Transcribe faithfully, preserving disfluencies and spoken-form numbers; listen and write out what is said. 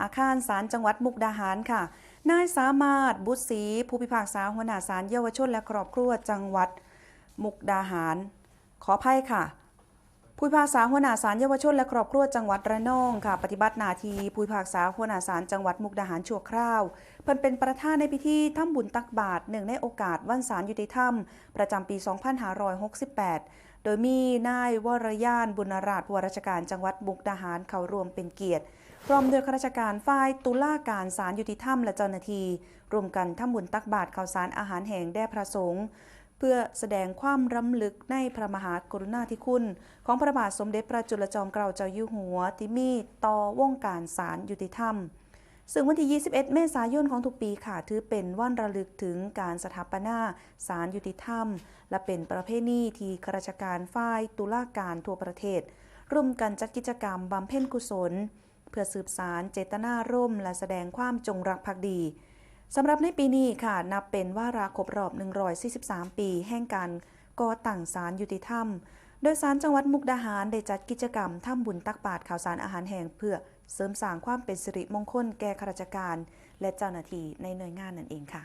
อาคารศาลจังหวัดมุกดาหารค่ะ นายสามารถ บุตรศรี ผู้พิพากษาหัวหน้าศาลเยาวชนและครอบครัวจังหวัดมุกดาหาร ขออภัยค่ะ ผู้พิพากษาหัวหน้าศาลเยาวชนและครอบครัวจังหวัดระนองค่ะ ปฏิบัติหน้าที่ผู้พิพากษาหัวหน้าศาลจังหวัดมุกดาหารชั่วคราว เพิ่นเป็นประธานในพิธีทำบุญตักบาตรเนื่องในโอกาสวันศาลยุติธรรม ประจำปี สองพันห้าร้อยหกสิบแปด โดยมีนายวรยาน บุญราช ผู้ว่าราชการจังหวัดมุกดาหารเข้าร่วมเป็นเกียรติ พร้อมด้วยข้าราชการฝ่ายตุลาการศาลยุติธรรมและเจ้าหน้าที่ ร่วมกันทำบุญตักบาตรข้าวสารอาหารแห้งแด่พระสงฆ์ เพื่อแสดงความรำลึกในพระมหากรุณาธิคุณ ของพระบาทสมเด็จพระจุลจอมเกล้าเจ้าอยู่หัวที่มีต่อวงการศาลยุติธรรม ซึ่งวันที่ ยี่สิบเอ็ด เมษายนของทุกปีค่ะ ถือเป็นวันระลึกถึงการสถาปนาศาลยุติธรรม และเป็นประเพณีที่ข้าราชการฝ่ายตุลาการทั่วประเทศ ร่วมกันจัดกิจกรรมบำเพ็ญกุศล เพื่อสืบสานเจตนารมณ์และแสดงความจงรักภักดี สำหรับในปีนี้ค่ะ นับเป็นวาระครบรอบ หนึ่งร้อยสี่สิบสาม ปี แห่งการก่อตั้งศาลยุติธรรม โดยศาลจังหวัดมุกดาหารได้จัดกิจกรรมทำบุญตักบาตรข้าวสารอาหารแห้ง เพื่อเสริมสร้างความเป็นสิริมงคลแก่ข้าราชการ และเจ้าหน้าที่ในหน่วยงานนั่นเองค่ะ